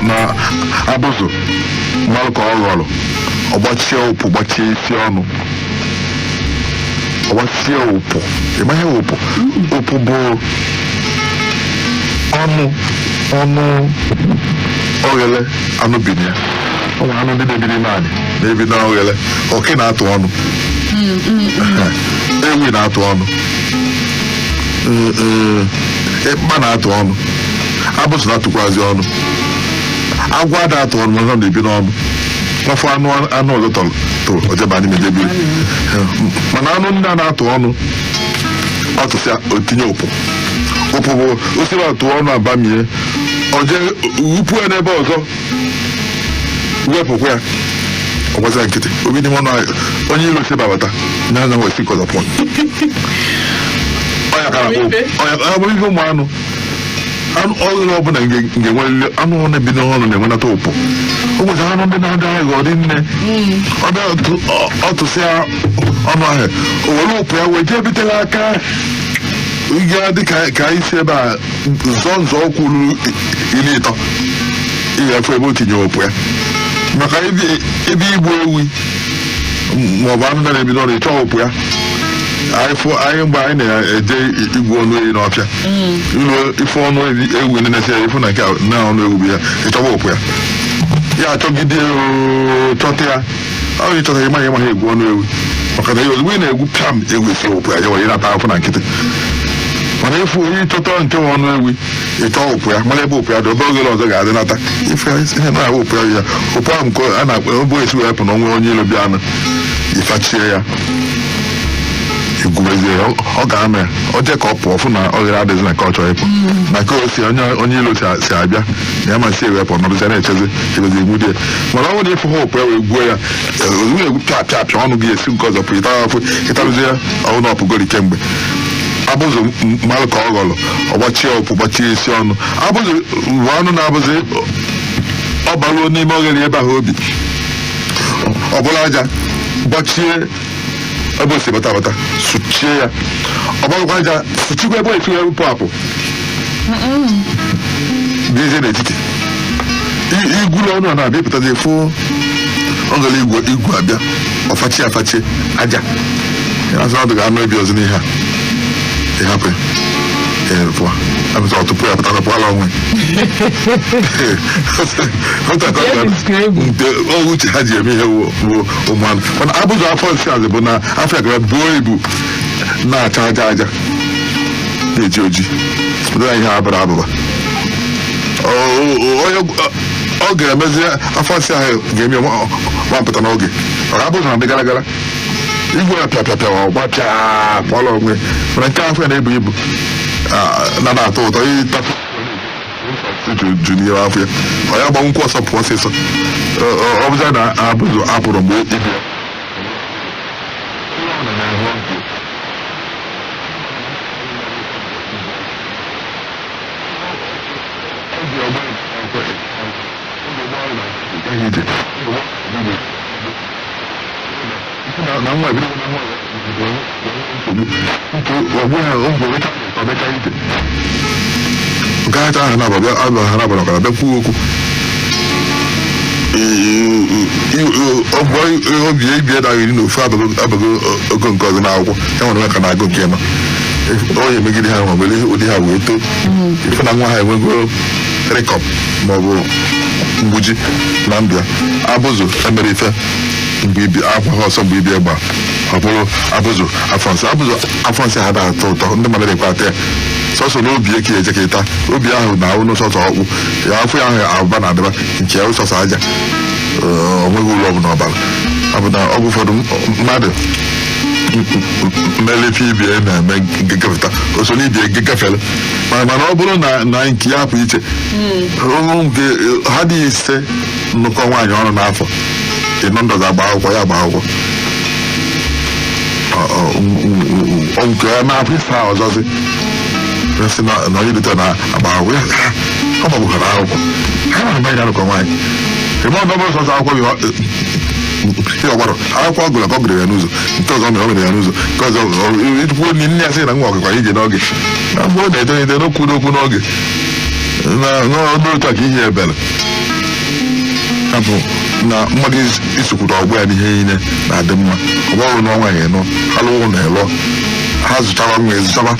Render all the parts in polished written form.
na abụzụ mmalụ ka ọ ghọrọ, ọ gbachie ụpụ, gbachie isi ọnụ, ọ gbachie ụpụ. Ị ma ihe ụpụ? Ụpụ bụ ọnụ ọnụ oghele anụ bi na ya. Ọ nwere anụ ndị na-ebi n'ime anị, na-ebi na oghele. Oke na-atụ ọnụ, ewi na-atụ ọnụ, ịkpa na-atụ ọnụ, abụzụ na-atụkwazi ọnụ, agwọ ada atụ ọnụ, mana ọ na-ebi n'ọnụ. Nwafọ anụ anụ ọzọ tọrọ tụrụ ojeba n'ime jebiri. Mana anụ ndị a na-atụ ọnụ, ọ tụsịa, o tinye ụpụ. Ụpụ bụ osiri atụ ọnụ, abamie, o jee wupụ ya n'ebe ọzọ, wepụkwa ya, ọ gbazia nkịtị obi n'ime ọnụ ahụ. Onye ilo si babata na anya wee si kọzọ pụọ. Ọya ka na-akpọ ụpụ. Ọya ọ bụ ihe ụmụ anụ anụ ọhụrụ ọbụla ga-enwerịrị. Anụ ọ na-ebi n'ọnụ na-enwenata ụpụ. O nwere anụ ndị na-ada aghọ dị nne. Ọ bịa ọ tụsịa ọnụ ahụ, o were ụpụ ya wee jee bitela aka ga dị ka anyị si ebe a zọọ nzọ ụkwụ ruru 30, ị ga-efu ebe o tinye ụpụ ya, maka ebe igbu ewi maọbụ anụ na-ebi n'ọnụ ịchọ ụpụ ya. Anyị fụ anyị mgbe anyị na-eje igbu ọnụ ehi n'ọfịa ilu, ife ọnụ ewu na-esi ya, ifu na nke a na ọnụ ewu bụ ya, ịchọba ụpụ ya, ya achọgide oo, chọta ya. Ọ ịchọta ya, ịmaghị ịmaghị egwu ọnụ ewu, maka na ozugbo ị na-egwu, pịam, ewu esi ụpụ ya, ya were ịnata afọ na nkịtị. Mana ịfụ onye ịchọta nke nwe ọnụ ewi, ịchọ ụpụ ya, mara ebe ụpụ ya dị, ebe oghere ọzọ ga-adị nata ife ya, ihe na-ahụ ụpụ ya, ya ụpụ ahụ nke a na-akpọ ebe esi wee pụ na onwe onye ilo bịa anụ, ịfachie ya, igwubezie ya, ọ ga-anọ ya. Ọ jee ka ọ pụọ, fụ na oghere adịghị na nke ọ chọrọ ịpụ na nke o si onye onye ilo si abịa na ya masị ewepụ, nọdụzi na-echezi ebezi egwudie. Mana ọ bụrụ na ịfụ ha ụpụ ya wee gwuo ya, ozugbo na-egwu pịa pịa pịa, ọnụ gị esi nke ọzọ pụ, ịta afụ, ịtarụzi ya, ọhụ na ọpụgori kemgbe. Abụzụ mmalụ ka ọ ghọrọ, ọ gbachie ụpụ, gbachie isi ọnụ. Abụzụ bụ anụ na-abụzi ọ baruo n'ime oghere ebe ahụ obi, ọ bụla aja gbachie ebe o si bata abata, sụchie ya, ọ gbalụkwa aja sụchikwa ebe o esi wee pụ apụ, dịzie n'etiti. Igwuru ọnụ a na-abịa ịpụtazi fụ oghere igwe igwe abịa, ọfachi afachi aja ya, asị ọ dị ga anụ ebi ọzọ n'ihe a, ịhapụ ya. Ee, pụọ apụta, ọtụpụ ya pụtara, pụọla onwe. Otu aka ọ Yes, it's incredible. Nke ọ uche ha ji eme ihe bụ ụmụ anụ. Mana abụzụ afọ nsị azị bụ na afọ ya gara buo ibu, na-acha aja aja, na-eji oji, pụtara ihe abara abụba. Onye ọ ga-emezi afọ nsị ahụ ga-eme nwa mpụta n'oge ọ ga-abụzụ na ndị gara gara igwe ya pịa pịa pịa, ọ gbapịa pụọla onwe. Mana nke afọ ya na-ebu ibu, na na-atọ ụtọ ịtapụ ju ju n'ihe afọ ya, ọ ya gbanwukwu ọsọ pụọ ọsịsọ. Ọ bụza na abụzụ apụrụ mgbe ibu ya. Na nwa ebido na nwa nsogbu nke ọgbọ ya ọbịa ije nke acha ahụ na-abịa abịa ha na-abịa ọkara bịa kwuo okwu ọgwụ obi ebie da 14 abago ogo nke ọzọ n'akwụkwọ ya nwere ka na-agụ nke nọ onye megide ha nwa were ụdị ha wee too, ife na nwa ha enwego rịkọm maọbụ mgbuji na ndụ ya. Abụzụ emere ife mgbe ibi akwa ha ọsọ mgbe ibi gba, ọ bụrụ abụzụ afọ nsị. Abụzụ afọ nsị ha na-atọ ụtọ, ndị mmadụ na-ekwe ata ya sọsọ n'obi eke eje ka ịta obi ahụ na ahụ n'sọsọ ọkpụ ya, afọ ya ahụ abụba na adịba nke ya sọsọ aja. O nweghị ụlọ ọbụla ọbara ọ bụ na ọgwụ. Ụfọdụ mmadụ mmele ife ibie na-eme gafeta oso n'ibie gafere, mana ọ bụrụ na nke ya pụ iche nke ha dị 5 nnukwu nwaanyị ọrụ n'afọ ịnọ ndọzi agba akwụkwọ ya, agba akwụkwọ nke ya na-afọ 5 ọzọzi sị na onye dịta na agba akwụkwọ ya, ọ gbagbughara akwụkwọ ha na amaghị na nwaanyị ebe ọ bụrụ sọsọ akwụkwọ gị ihe ọgbara akwụkwọ ọ gụrụ ka ọ gụrụ ya n'ụzọ nke ọzọ mere ọ mere ya n'ụzọ nke ọzọ. Ikwuo nne ya sị na nwa ọgụkwa ije n'oge na mgbe ọ na-etolite n'okwu n'okwu n'oge na n'otu a ka ihe ebere. Ya bụ na mmadụ isokwuru ọgbọ ya n'ihe niile na-adị mma. Ọgbọ ọrụ na nwaanyị nọ alụwụ na ịlụọ, ha zụchara nwa ezụchaba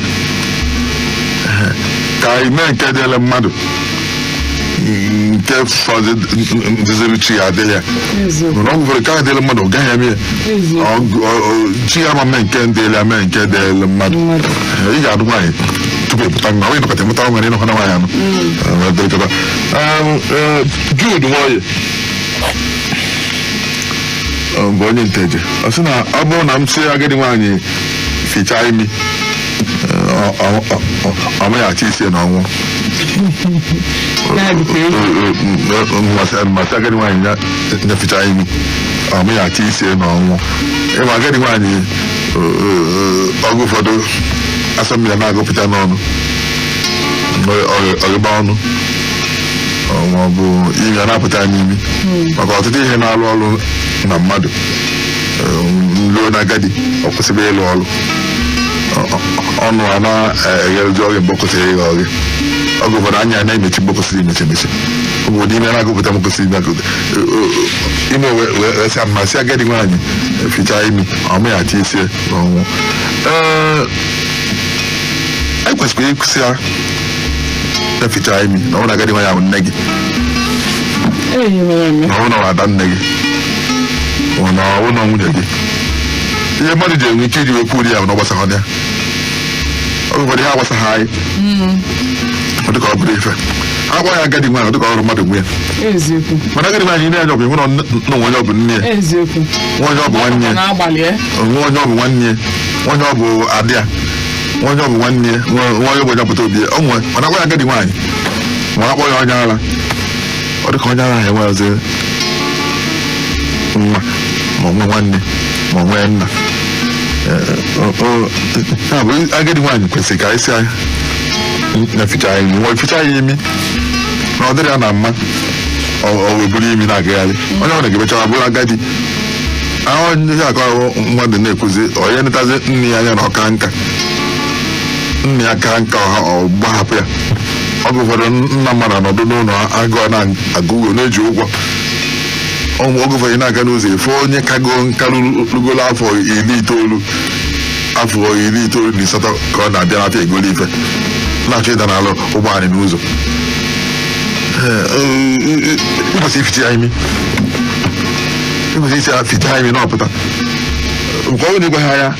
ka ime nke dịele mmadụ, nke fọdụ dịziri chi ya adịghị ya. Eziokwu. Mana ọ gwụfere ka adịla mmadụ, ọ gaghị eme ya. Eziokwu. Chi ya ma mee nke dịele ya, mee nke dịele mmadụ. Mmadụ. Ị ga-adụ nwaanyị tupu ị pụta nwa, onye nọkọta ịmụta nwa ịnọkọ na nwaanyị anụ. Dịrịkọta. Jude Nwoye bụ onye Nteje, ọ sị na ọ bụrụ na m sị agadi nwaanyị fichaa imi, ọ maghị isi na ọnwụ. Ya dịkwa egwu. Masị agadi nwaanyị ya fichaa imi, ọ maghị achọ isi na ọnwụ. Ịma agadi nwaanyị, ọgụ ụfọdụ asọ mmiri na-agụpụta n'ọnụ, ọgịba ọnụ ma ọ bụ imi a na-apụta n'imi, maka ọtụtụ ihe na-alụ ọrụ na mmadụ ruo na agadi, ọ kwụsịrị ịlụ ọrụ, ọnụ a na-egherezi oghe mgbe ọ kwụsịrị ịghe oghe. Oge ụfọdụ anya na-emechi mgbe ọ kwụsịrị imechi emechi, ọ bụ n'ime na-agụpụta m kwụsịrị ime ime wee sị mmasị agadi nwaanyị fichaa imi, ọ mụghachi isi n'ọnwụ. Ee, ekwesịkwara ịkwụsị ya na-efichaa imi na ọ bụrụ na agadi nwaanyị ahụ nne gị, Ee, ihe mere eme. na ọ bụrụ na ọ ada nne gị, ma na ọ bụrụ na nwunye gị. Ihe mmadụ ji enwe ike iji wekwu uri ya bụ na ọ gbasara ya. Oge ụfọdụ ihe agbasaghị anyị, ọ dịka ọ bụrụ ife akpọ ya agadi nwaanyị, ọ dịka ọrụ mmadụ nwe ya. Eziokwu. Mana agadi nwaanyị na-enye ọ bụ ịhụ na nwe onye ọ bụ nne ya, Eziokwu. nwe onye ọ bụ nwanne Ọ ya, na-agbalị e. nwe onye ọ bụ nwanne ya, nwe onye ọ bụ adị ya, nwe onye ọ bụ nwanne ya, nwe onye ọ bụ onye agbata obi ya. O nwe, mana akpọ ya agadi nwaanyị, ma akpọ ya onye ara, ọ dịka onye ara ahụ enweghịzi nwa, ma onwe nwanne, ma onwe nna. Ya bụ agadi nwaanyị kwesịrị ka isi anyị na-eficha anyị nwe ficha ya imi, na ọ dịrị ya na mma ọ wee buru imi na-agagharị. Onye ọbụla ga-emechara bụrụ agadi ahụ. Ndị akọ ahụ mmadụ na-ekwuzi, onye netazi nne ya anya na ọka nka, nne ya ka nka, ọha ọ gbahapụ ya. Oge ụfọdụ nna mmadụ anọdụ n'ụlọ, agụọ na-agụ na-eji ụgwọ. Oge ụfọdụ ị na-aga n'ụzọ, efu onye kago nka rugolo afọ 90, afọ 98, ka ọ na-abịa n'afọ egolo ife, na-achọ ịda n'alụ ụgbọala n'ụzọ. Ịkwesịrị ificha ya imi, ịkwesịrị isi ya fichaa imi na ọpụta nke ọ bụrụ na ịgwa ha ya,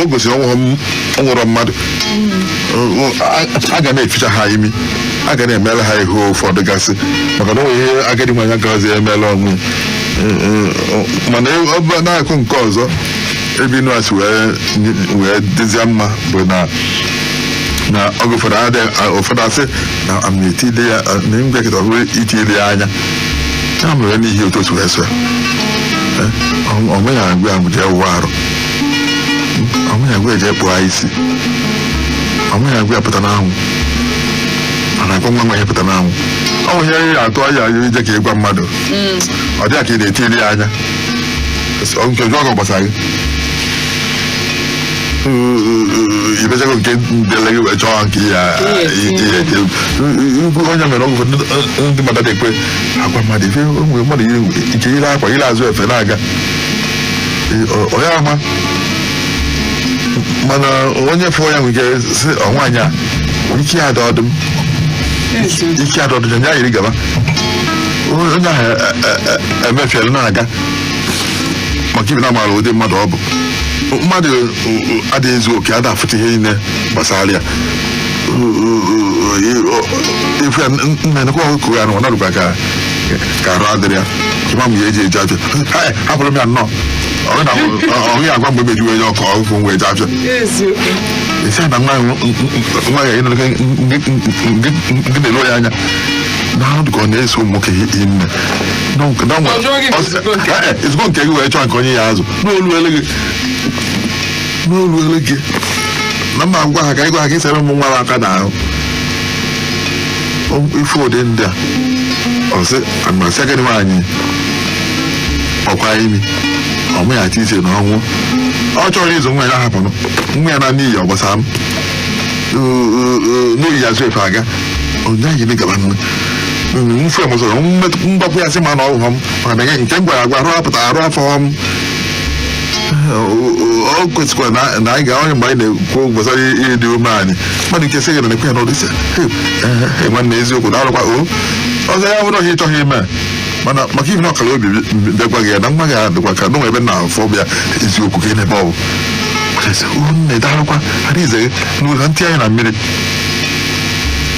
o gosiri ọnwụ nwụrọ mmadụ. A ga na-eficha ha imi, a ga na-emere ha ihe ụfọdụ gasị, maka na o nwere ihe agadi nwaanyị agaghịzi emere onwe ya. Mana ọ bụ na-akụ nke ọzọ ebe inu asị wee dịzie mma bụ na oge ụfọdụ ụfọdụ asị na am etile ya na ngwe kịta, ọ bụrụ itile ya anya ya mere n'ihi otu o si wee sọ ya. Ọ meghị agwa ya jee wụọ arụ, ọ meghị agwa ya jee kpụọ isi, ọ meghị agwa ya pụta n'anwụ. Mana agwa nwa nwa ya pụta n'anwụ, ọ bụ ihe ị atụ anya anya ije ka ịgwa mmadụ, ọ dịghị ka ị na-etiri ya anya. Nke jụọ ka ọ gbasara gị, ibechago nke ndele gị wee chọọ nke ya ihe onye mere. Ọgwụ ndị mmadụ na-ekwe agwa mmadụ ife onwe mmadụ ike yiri akwa yiri azụ efe na-aga onye ama, mana onye fụọ ya nwere ike sị ọ nwaanyị a ike ya dị ọdụm, ike ya dị ọdụm, ya yiri gaba. Onye ahụ emefiela na-aga maka ibi na amara ụdị mmadụ ọ bụ. Mmadụ adịghị ezu oke, ada afụta ihe niile gbasara ya. Ifu ya nna nekwa ọkụkọ ya na ọ nọdụkwa ka arụ adịrị ya ịma m ya eji eji afịa. Hapụrụ m ya nnọọ, ọ gị agwa mgbe mejiwe onye ọkụ ọkụ wee eji afịa. Esi na nwa nwa ya gị na-elo ya anya na ahụ dịka ọ na-eso ụmụ nwoke hinne. Ezigbo nke gị wee chọọ nke onye ya azụ n'olu ele gị, n'olu ele gị na mma gwa ha ka ịgwa ha ka isere ụmụ nwa aka n'ahụ. Ife ụdị ndị a, ọ sị amasị agadi nwaanyị ọkwa imi, ọ mụghachi iche na ọnwụ. Ọ chọrọ ịzụ nwa ya, hapụrụ nwa ya na n'iyi, ọ gbasara m n'oyi ya azụ efe aga onye anyị gaba nne. Mfe m ụzọ mgbapụ ya sị ma na ọ hụghọ m, maka na nke m gwara agwa arụ apụta arụ afọ m. O kwesịkwara na anyị ga onye mgbe anyị na-ekwu gbasara ịdị umeanị mmadụ nke sị gị na ekwe ya n'ọdụ isi nwanne, eziokwu na arụkwa o ọzọ ya bụrụ ihe ị chọghị ime, mana maka ibi na ọkara obi bịagwa gị ya na nwa gị adịkwa ka n'onwe ebe na afọ bịa eziokwu ka ị na-ebe ọ bụ nne daalụkwa adaeze gị n'ụlọ ntị anyị na mmiri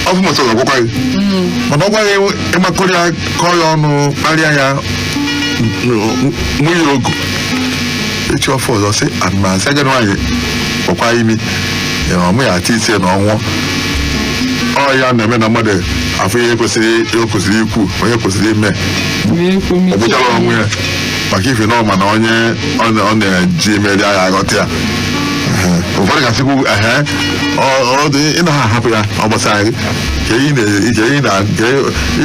ọ bụ mọtọ ga-agwakwa gị, mana ọ gwaghị ịmakọrọ ya, kọọ ya ọnụ, kparịa ya, nwunye ogu echi ọfọ ọzọ sị anụmasị agadi nwaanyị kpọkwa imi ya na ọmụ ya ati isi na ọnwụọ. Ọ ya na-eme na mmadụ afọ ihe kwesịrị o kwesịrị ikwu, onye kwesịrị ime ọ bụchara onwe ya maka ife na ọ ma na onye ọ na-eji emeri agha aghọta ya. Ụfọdụ ga-asịkwu ehe ọ dị ị naghị ahapụ ya, ọ gbasara gị ka ị na ka ị na ka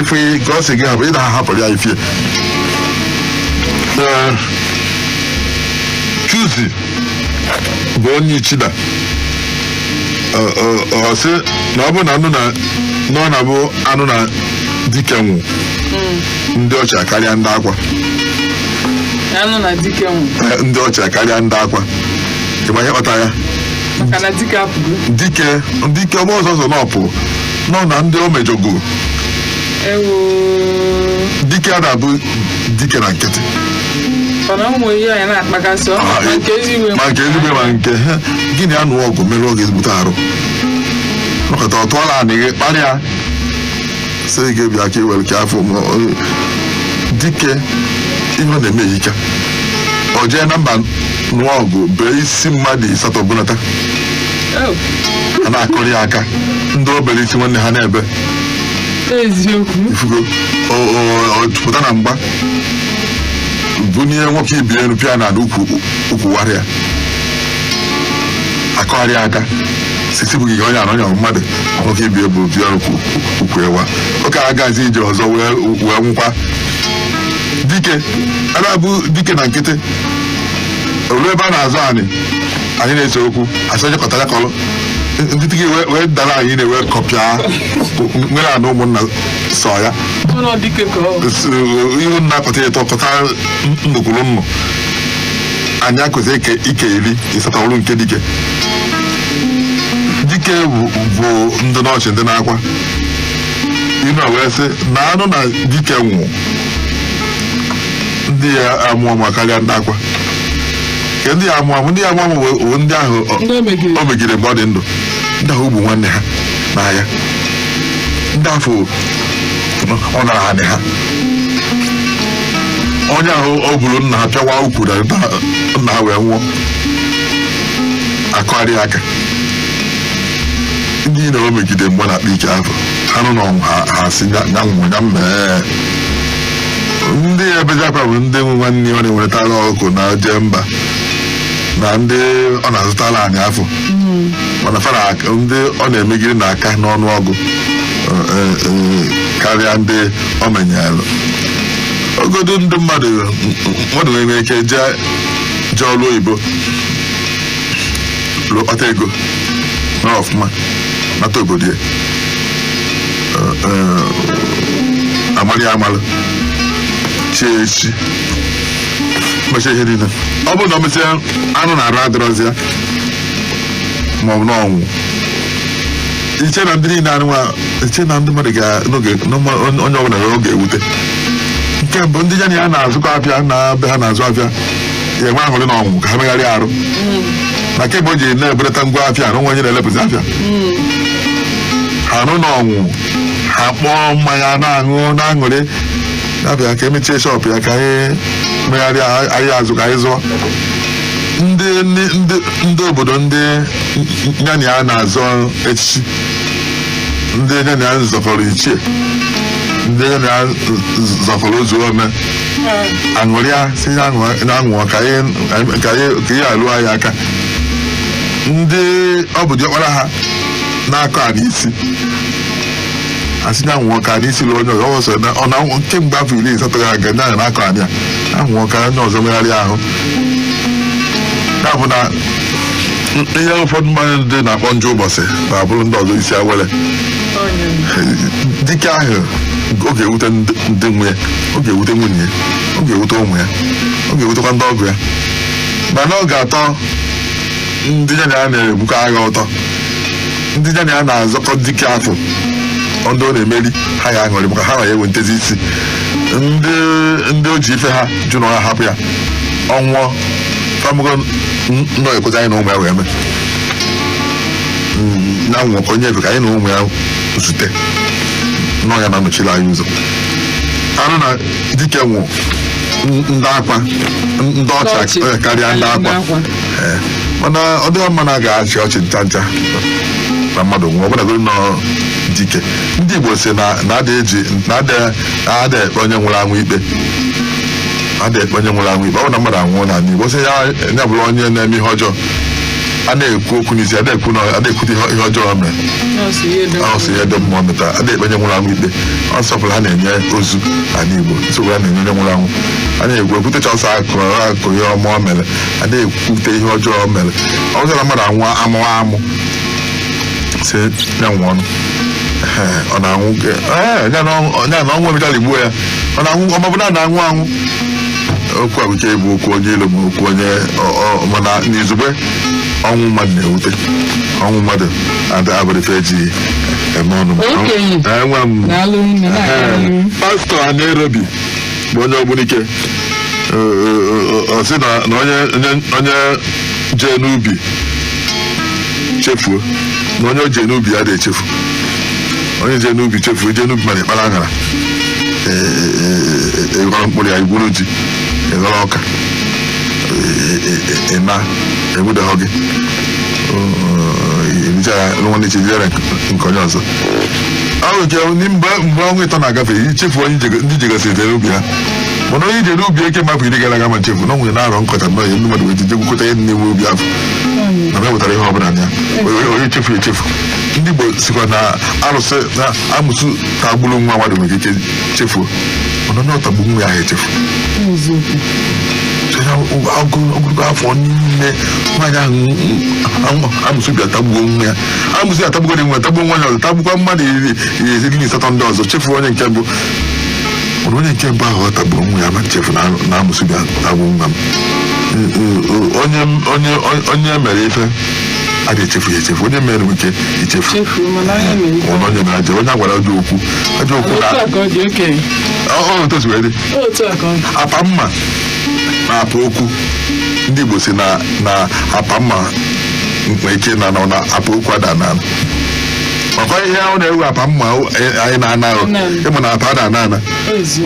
ife ka ọ sị gị hapụ, ị naghị ahapụrụ ya ifie. Ee, Chuzi bụ onye Ichida. Ọ sị na ọ bụrụ na anụ na na ọ na-abụ anụ na dike nwụ, ndị ọchị karịa ndị akwa. Anụ na dike nwụ. Ndị ọchị karịa ndị akwa. Ịma ihe kpatara ya? Maka na dike apụgo. Dike dike ọgbọ ọzọ ọzọ na ọpụ nọ na ndị o mejọgo. Ewo. Dike a na-abụ dike na nkịtị. Mana ụmụ ihe anyị na-akpakasị ọ ma nke ezigbo ma nke ezigbo ma nke ha gịnị anụ ọgụ merụọ gị ezigbote arụ nọkọta ọ tụọla anị gị kparịa sị gị bịa ka iwere ka afọ ma dike ihe ọ na-eme ehika ọ jee na mba nụọ ọgụ bee isi mmadụ 8 bunata. A na-akụrị ya aka, ndị obere isi nwanne ha na-ebe. Eziokwu. Ifugo ọ pụta na mgba bunie nwoke ibi elu pịa na ukwu ukwu warịa akọgharị aka sisi bụ gị onye anọ onye mmadụ nwoke ibi ebu pịa ukwu ukwu ewa oke agazi ije ọzọ wee nwụkwa. Dike a na-abụ dike na nkịtị olu ebe a na-azụ anyị anyị na-ese okwu asị onye kọtara kọlụ ndị gị wee dara anyị na-ewe kọpịa nwere ana ụmụnna sọ ya. Ụlọ dike ka ọ Ihu nna kọta ịtọ kọta nnukwuru nnụ anyị akwesịrị ike 80 ọrụ nke dike. Dike bụ ndị n'ọchị ndị na-akwa inu a wee sị na anụ na dike nwụ, ndị ya amụọ ma karịa ndị akwa ke ndị ya amụọ amụ, ndị ya amụọ amụ bụ ndị ahụ ndị o megide. O megide mgbe ọ dị ndụ, ndị ahụ ugbu nwanne ha n'ahịa, ndị afọ ọ nara ha ha onye ahụ o buru nna ha pịawa ukwu na nna ha wee nwụọ akọgharị aka ndị na o megide mgbe na-akpa ike afọ ha nụ na ọnwụ ha si nya nwụ nya mmee. Ndị ebezi akwa bụ ndị nwe nwanne ọ na-enwetara ọkụ na jee mba na ndị ọ na-azụtara anyị afọ, mana fara ndị ọ na-emegide n'aka n'ọnụọgụ karịa ndị o menyelụ ogodo. Ndị mmadụ nwere ike jee ọrụ oyibo kpata ego na ọfụma nata obodo ya, amalị amalụ chie echi mechaa ihe niile. Ọ bụrụ na o mesịa anụ na-arụ adịrọzi ya ma ọ bụ na ọnwụ, iche na ndị niile anụnwa iche na ndị mmadụ ga n'oge onye ọbụla n'oge ewute. Nke mbụ, ndị ya na ya na-azụkọ afịa na be ha na-azụ afịa ya enwe aṅụrị na ọnwụ ka ha megharịa arụ na kemgbe o ji na-ebelata ngwa afịa na onwe onye na-elepụzi afịa ha nụ na ọnwụ, ha kpọọ mmanya na-aṅụ na-aṅụrị na-abịa ka emechie shop ya ka anyị megharịa ahịa azụ ka anyị zụọ. Ndị obodo ndị ya na ya na-azọ echichi, ndị ya na ya zọkọrọ ichie, ndị ya na ya zọkọrọ ozu ome aṅụrịa si ya aṅụọ ka ihe alụọ anyị aka. Ndị ọ bụ diọkpara ha na-akọ a n'isi asị ya nwụọ ka n'isi lụọ onye ọzọ. Ọ sọ na ọ na kemgbe afọ 80 gara aga ndị ahụ na-akọ anị a anwụọ ka onye ọzọ megharịa ahụ. Ya bụ na ihe ụfọdụ mmadụ ndị na-akpọ njọ ụbọchị na-abụrụ ndị ọzọ isi awere. Dike ahụ Ọ ga-ewute ndị nwe ya, ọ ga-ewute nwunye ya, ọ ga-ewute ụmụ ya, ọ ga-ewutekwa ndị ọgọ ya, mana ọ ga-atọ ndị ya na ya na-ebukọ agha ụtọ, ndị ya na ya na-azọkọ dike afọ ndị ọ na-emeri, ha ga-aṅụrị maka ha na ya ewe ntezi isi. Ndị o ji ife ha jụ na ọ hapụ ya ọnwụọ famụgo nọ ekweta anyị na ụmụ ya wee mee na nwụọ ka onye efe ka anyị na ụmụ ya zute nọ ya na-anọchiri anyị ụzọ. Anụ na dike nwụ, ndị akwa, ndị ọchị karịa ndị akwa. Mana ọ dịghị mma na a ga-achị ọchị ncha ncha na mmadụ nwụọ, ọbụnagoro nọ dike. Ndị Igbo si na ada eji na ada ekpe onye nwụrụ anwụ ikpe, ada ekpe onye nwụrụ anwụ ikpe. Ọ bụ na mmadụ anwụọ n'ala Igbo, sị ya bụrụ onye na-eme ihe ọjọọ, a na-ekwu okwu n'isi, ada ekwu na ada ekwute ihe ọjọọ mere. Ọ sị ihe dị mma meta. Ada ekpe onye nwụrụ anwụ ikpe. Ọ nsọpụrụ ha na-enye ozu n'ala Igbo, nsogbu ha na-enye onye nwụrụ anwụ. A na-ekwu ekwutecha ọsọ akụ akụ ihe ọma o mere, a na-ekwute ihe ọjọọ o mere. Ọ bụrụ na mmadụ anwụ amụwa amụ, sị ya nwụọ ọnụ, ọ na-anwụ ya na ọnwụ emechara igbuo ya, ọ na-anwụ ọmabụ na na-anwụ anwụ. Okwu a bụ ike bụ okwu onye ilo ma okwu onye, mana n'izugbe ọnwụ mmadụ na-ewute. Ọnwụ mmadụ abụrụ ife eji eme ọnụ. Enwe m pastọ Anerobi bụ onye Ogbunike, ọ sị na onye jee n'ubi chefuo, na onye o jee n'ubi ya dị echefu. Onye jee n'ubi chefuo, jee n'ubi mana ịkpara aṅara, ịghọrọ mkpụrụ ya, igburu ji, ịghọrọ ọka, ịna egbudeghọ gị, ericha ya nwanne echi jere nke onye ọzọ. Ọ bụ nke mgbe ọnwa 3 na-agafe, ichefu onye ndị jegasịrị jere n'ubi ha. Mana onye ije n'ubi eke mafụ 10 gara aga ma nchefu na o nwere na-arọ nkọcha nnọọ ihe ndị mmadụ wee jije gwukọta ihe dị n'ime ubi afọ na m ewetara ihe ọbụla na ya. Onye chefu echefu. Ndị Igbo sikwa na arụsị na amụsụ tagburu nwa mmadụ nwere ike chefuo, mana onye ọtagbu nwa ya ahụ echefu ogologo afọ niile nwaanyị ahụ amụsụ bịa tagbuo nwa ya. Amụsụ ya tagbugoro nwa ya, tagbuo nwa ya ọzọ, tagbukwa mmadụ 18 ndị ọzọ, chefuo onye nke mbụ. Mana onye nke mbụ ahụ ọ tagburu nwa ya ma nchefu na amụsụ bịa tagbuo nwa m. Onye onye onye mere ife a ga-echefu ya echefu, onye mere nwere ike ichefu. Chefuo, mana onye mere ife. Mana onye mere ajọ, onye a gwara ajọ okwu, ajọ okwu na Otu a ka ọ dị, okenye. Ọ otu o si wee dị. Otu a ka ọ dị. Apa mma na apa okwu, ndị Igbo si na apa mma nwere ike na apa okwu ada na makwa ihe ahụ na-ewe apa mma anyị na-ana ahụ. Ịma na apa ada ana ana.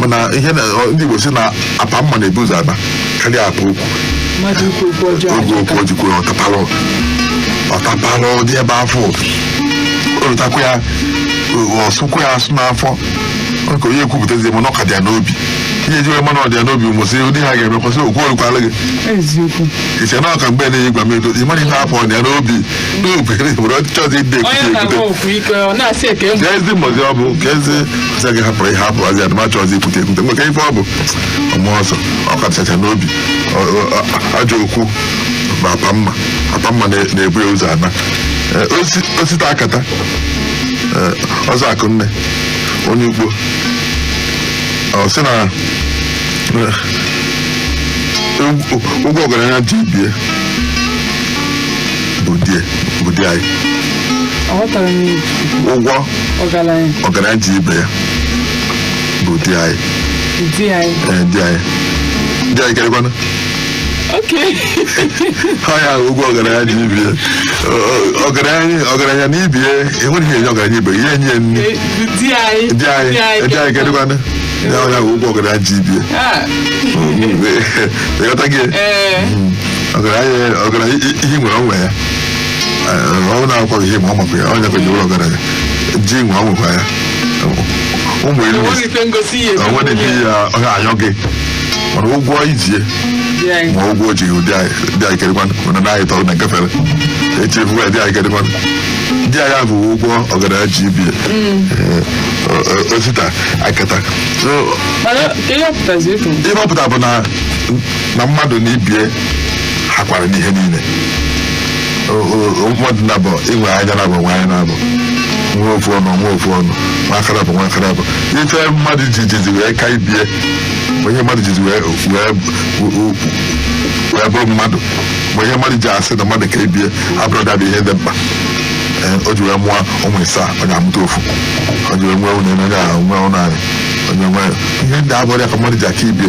Mana ihe ndị Igbo si na apa mma na-ebu ụzọ ana karịa apa okwu. Mmadụ ikwu okwu ọjọọ. Oge okwu o jikwuru ọtapalụ ọtapalụ dị ebe afọ o rutakwa ya, ọsụkwa ya asụ n'afọ nke onye ekwupụtazi, mana ọ ka dị ya n'obi. Ihe eji wee mana ọ dị ya n'obi, mụsị ụdị ha ga-emekwasị okwu orukwala gị. Eziokwu. Iche na ọka mgbe na-enye gwa m ego, ị mara ihe afọ ọ dị ya n'obi n'obi were ọchịchọ ọzọ ide. Onye ekwute na-agba ekwute okwu ike, ọ na-asị eke m. Ka ezi mbọzi ọ bụ ka ezi ọsị gị hapụrụ ihe hapụ azị adịmacha ọzọ ikwute ekwute nweka ife ọ bụ ọmụ ọsọ ọ kachacha n'obi. Ajọ okwu bụ apa mma, apa mma na-ebu ya ụzọ ana. Osite akata. Ọzọ akụnne onye ugbo, ọ sị na ụgwọ ọgaranya ji bie bụ die bụ di anyị. Aghọtara m ihe. Ụgwọ ọgaranya ọgaranya ji ibe ya bụ di anyị. Di anyị. Ee, di anyị, di anyị kerịkwanụ. Okay. Ha ya ụgwọ ọgaranya ji ibie. Ọgaranya, ọgaranya na ibie enweghị ihe enye ọgaranya ibe ihe enye ya nri. Di anyị. Di anyị, di anyị kerịkwanụ ya ya bụ ụgwọ ọgaranya ji ibie. Ah, Ịghọta gị? Ee. Ọgaranya, ọgaranya ihe nwere onwe ya. Ọ na-akwakwa ihe ma ọ makwa ya onye kwa ji ọgaranya ji nwe ọ nwekwa ya ụmụ iri na enweghị ife ngosi ya. O nwere ike ya ọ ga-anyọ gị, mana ụgwọ ijie Di anyị. Ma ụgwọ o ji ụdị anyị, di anyị kerịkwanụ, mana na anyị tọrọ na nkefere echefu ya. Di anyị kerịkwanụ, di anyị bụ ụgwọ ọgaranya ji ibie. Osita akata. So, Mana ka ihe ọ pụtazi efu. Ihe ọ pụtara bụ na mmadụ na ibie hakwara n'ihe niile. Mmadụ na-abụ inwe anya na-abụ nwe anya na-abụ. Nwa ofu ọnụ, nwa ofu ọnụ, nwa akarabụ, nwa akarabụ. Ife mmadụ ji jizi wee ka ibie, onye mmadụ jizi wee bụrụ mmadụ, ma ihe mmadụ ji asị na mmadụ ka ibie abụrụ dabụ ihe dị mkpa. Ee, o ji wee mụọ ụmụ ịsaa, onye amụta ofu, o ji wee nwee nwunye, onye ahụ nwee ụlọ anyị, onye nwee ihe ndị abụrụ ya ka mmadụ ji aka ibie.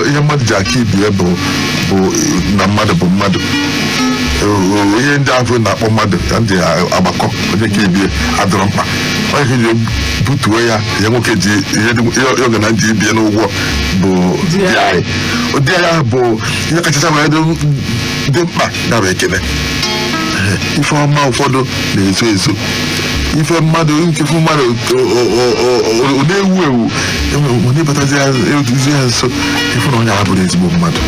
Ihe mmadụ ji aka ibie bụ na mmadụ bụ mmadụ. Ihe ndị ahụ na-akpọ mmadụ ka ndị agbakọ onye ka ibie adọrọ mkpa, onye ka ji butuo ya. Ihe nwoke ji ihe oge na ji ibie n'ụgwọ bụ di anyị. Di anyị ahụ bụ ihe kachacha wee dị mkpa na bụ ekele. Ife ọma ụfọdụ na-ezo ezo, ife mmadụ nkefu mmadụ ọ na-ewu ewu, onye batazi ya eruzi ya nso, ifu na onye ahụ bụrụ ezigbo mmadụ,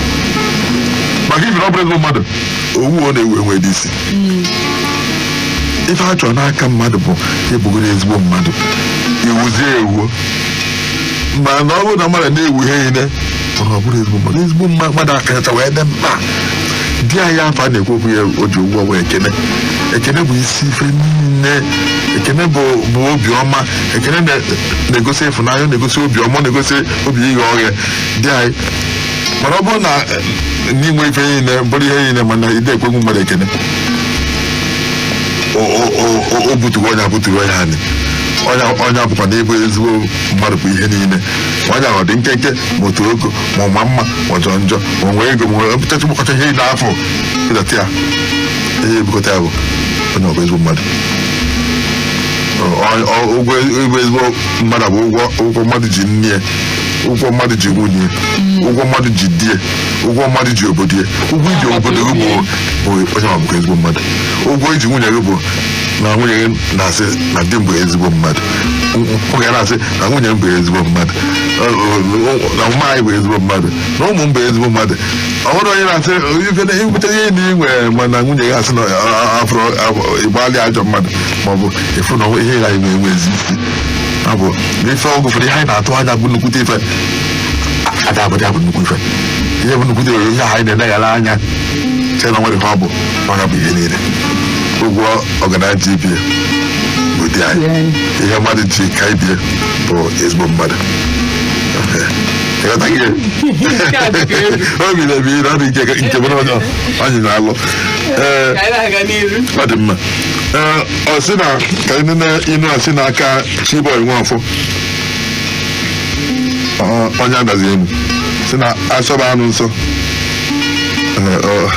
maka ife na ọ bụrụ ezigbo mmadụ, owu ọ na-ewu enwe dị isi. Ife a chọrọ n'aka mmadụ bụ ịbụgoro ezigbo mmadụ, iwuzie ewuo. Mana ọ bụrụ na mmadụ na-ewu ihe niile, mana ọ bụrụ ezigbo mmadụ, ezigbo mmadụ akacha wee dị mkpa. Di anyị afọ a na-ekwu okwu ya, o ji ụgwọ wee ekene. Ekene bụ isi ife niile. Ekene bụ obiọma. Ekene na-egosi ịfụnanya, ọ na-egosi obiọma, ọ na-egosi obi ighe oghe di anyị. Mana ọ bụrụ na n'inwe ife niile, bụrụ ihe niile, mana ide ekwenwu mmadụ ekene, o butugo onye, abụtugo onye anyị, onye bụkwa na ịbụ ezigbo mmadụ bụ ihe niile. Onye ahụ ọ dị nkenke, ma otu ogo, ma ọ ma mma, ma ọ jọọ njọ, ma ọ nwee ego, ma ọ bụchacha gbakọcha ihe niile afọ ịdọta ya, ihe ebukọta ya bụ onye ọ bụ ezigbo mmadụ. Ụgwọ ịbụ ezigbo mmadụ bụ ụgwọ mmadụ ji nne ya, ụgwọ mmadụ ji nwunye ya, ụgwọ mmadụ ji di ya, ụgwọ mmadụ ji obodo ya. Ụgwọ iji obodo gị bụ onye ọ bụkwa ezigbo mmadụ. Ụgwọ iji nwunye gị bụ na nwunye gị na-asị na di m bụ ezigbo mmadụ, nwoke na-asị na nwunye m bụ ezigbo mmadụ, na mma anyị bụ ezigbo mmadụ, na ụmụ m bụ ezigbo mmadụ. Ọ bụrụ onye na-asị ife ibute ihe na ị nwere, mana nwunye gị asị na afọrọ ịgbalị ajọ mmadụ, maọbụ ịfụ na ihe ya enwe ezi isi, ọ bụ na ife ọgụ ụfọdụ ihe anyị na-atụ anya bụ nnukwute ife ada abụdị bụ nnukwu ife. Ihe bụ nnukwute ihe anyị na-eleghara anya, che na nwere ihe ọ bụ, ọ bụ ihe niile. Ụgwọ ọganaji ibie bụ di anyị. Ihe mmadụ ji ka ibie bụ ezigbo mmadụ. Ịghọta gị? Nke a dịka egwu. Obi na-ebi na ọ dị nke mụ na onye anyị na-alụ. Ee. Ka anyị na-aga n'iru. Ọ dị mma. Ee, ọ sị na ka anyị nene inu a sị n'aka Chiboy Nwafọ, onye adazi elu, sị na asọba anụ nsọ. Ee,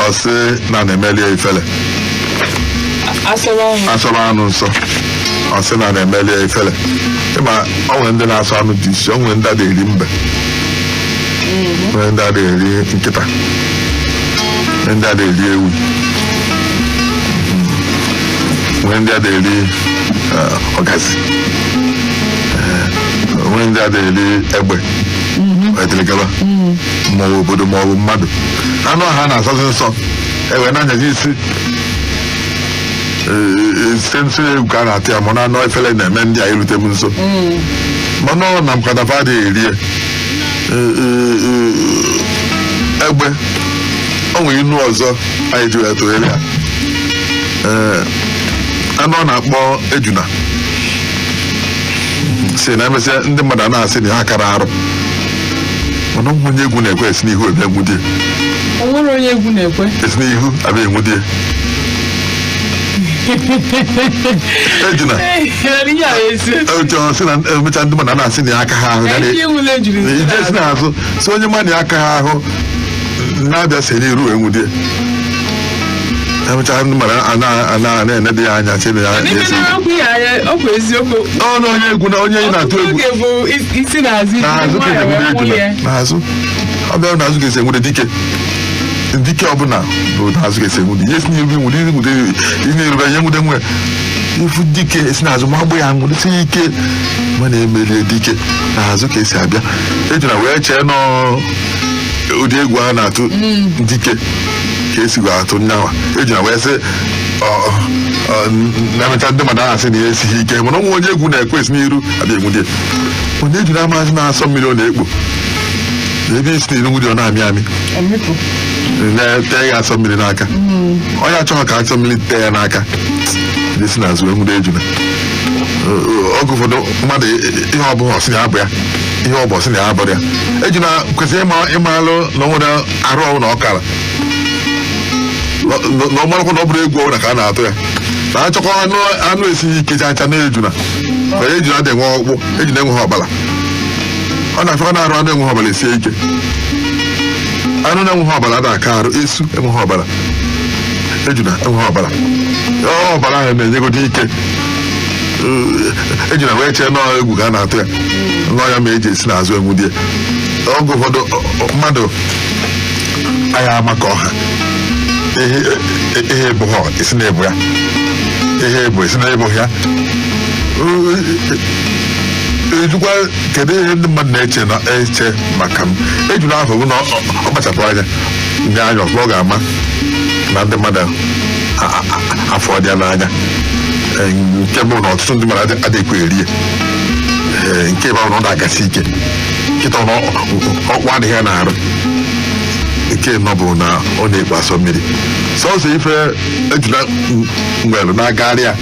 ọ sị na na-emelie ifele. Asọba ahụ. Asọba anụ nsọ, ọ sị na na-emelie ifele. Ịma ọ nwere ndị na-asọ anụ dị isi, ọ nwere ndị ada eri mbe, nwere ndị ada eri nkịta, nwere ndị ada eri ewu, nwere ndị ada eri ọgazi, nwere ndị ada eri egbe etelegaba, ma ọ bụ obodo ma ọ bụ mmadụ. Anụ ahụ a na-asọzi nsọ ewe na-anyazi isi site nsị egwu ka a na-atụ ya, mana anụ efere na-eme ndị a erute m nso, mana ọ na mkadafa adịghị eri ya. Egbe o nwere inu ọzọ anyị ji wee tụgharị ya. Ee, anụ ọ na-akpọ ejuna si na emesịa ndị mmadụ a na-asị na ha kara arụ, mana ụmụ onye egwu na-ekwe esi n'ihu abịa nwudie. O nwere onye egwu na-ekwe. Esi n'ihu abịa enwudie ejuna. Ihe a esi. Otu ọ sị na emechaa ndị mmadụ a na-asị na ya aka ha ahụ ya Ka isi ewule jiri ije si n'azụ si onye mmadụ ya aka ha ahụ na-abịa si n'iru wee nwudie. Emechaa ndị mmadụ a na-enede ya anya, sị na ya N'ime esi na okwu ya anya, ọ bụ eziokwu. Ọnụ onye egwu na onye ị na-atụ Ọtụtụ egwu oge bụ isi n'azụ iji n'azụ ka nwayọọ esi wee enwude nwụlie. ejula n'azụ. Ọ bịara n'azụ ka esi enwude dike. Dike ọbụla bụ n'azụ ka esi enwude ihe si n'iru nwude nwude ihe na-erube ihe nwude nwe ifu dike esi n'azụ ma agbụ ya nwụdesi ya ike, mana emerie dike n'azụ ka esi abịa. Ejula wee chee nọọ ụdị egwu a na-atụ dike ka esi wee atụ nyanwa ejula wee sị na-emecha ndị mmadụ na-asị na ya esighị ike, mana ụmụ onye egwu na-ekwe esi n'iru abịa enwude. Onye ejula amaghị na-asọ mmiri ọ na-ekpo na ebe esi n'iru nwude, ọ na-amị amị. Ọmịpụ. Na-ete ya asọ mmiri n'aka. Onye achọghị ka asọ mmiri tee ya n'aka. Esi n'azụ wee nwude ejuna. Oge ụfọdụ mmadụ, ihe ọbụla ọsị na ya bụ ya, ihe ọ bụ ọsị na ya abụrụ ya. Ejuna kwesịrị ịmalụ na o nwere arụ ọbụla na ọkara na ọ marakwa na ọ bụrụ egwu ọbụla ka a na-atụ ya na achọkwa anụ. Anụ esighị ike chacha na ejuna ka ejuna dị enwe ọkpụ. Ejuna enweghị ọbara. Ọ na-achọkwa na arụ anụ enweghị ọbara esie ike. Anụ na-enweghị ọbara ada aka arụ. Esu enweghị ọbara, ejuna enweghị ọbara. Ọbara ahụ na-enyegodi ike. Ejuna wee chee nọọ egwu ka a na-atụ ya, nọọ ya ma eji esi n'azụ enwudie. Oge ụfọdụ mmadụ anya ama ka ọha ihe bụ ha esi na ebu ya, ihe bụ esi na ebu ya. Ejukwa, kedu ihe ndị mmadụ na-eche na eche maka m? Ejuna ahụ bụ na ọ kpachapụ anya nye anya ọfụma, ọ ga-ama na ndị mmadụ afọ dị ya n'anya. Nke bụ na ọtụtụ ndị mmadụ adịghịkwa eri ya. Nke bụ na ọ na-agasi ike nkịta ọkpụ adịghị ya n'arụ. Nke nọ bụ na ọ na-ekpo asọ mmiri. Sọsọ ife ejula nwere na-agagharị ya